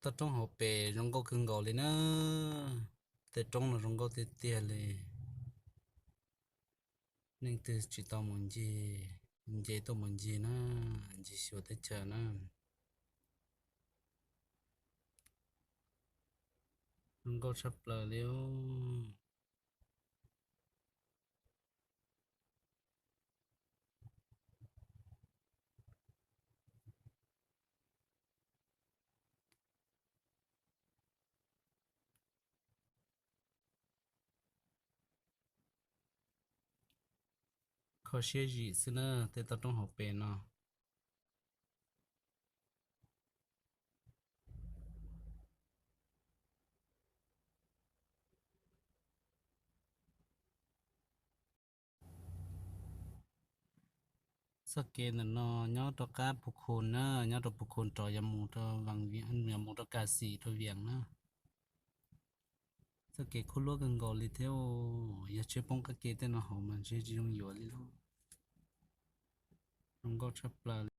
Toj roob hauv pes zoo nkauj kawg nkaus li na. Tej roob no zoo nkauj tiag tiag li. Leej twg tsis tau mus ncig, nce tuaj mus ncig na, ncig xyuas teb chaws na. Zoo nkauj tshaj plaws li. Kho siab zim xwb na, tej toj roob hauv pes no. Txoj kev ntawm no nyob rov qab Pus Khun na, nyob rau Pus Khun rov yuav mus rau Vees Viam, yuav mus rau Kas Xim rau Viam na. Txoj kev kub luab kawg nkaus li thiab, yog tsheb poob qab ke tej no hauv mas ntshe tsis zoo yuav li lauj. Zoo nkauj tshaj plaws li.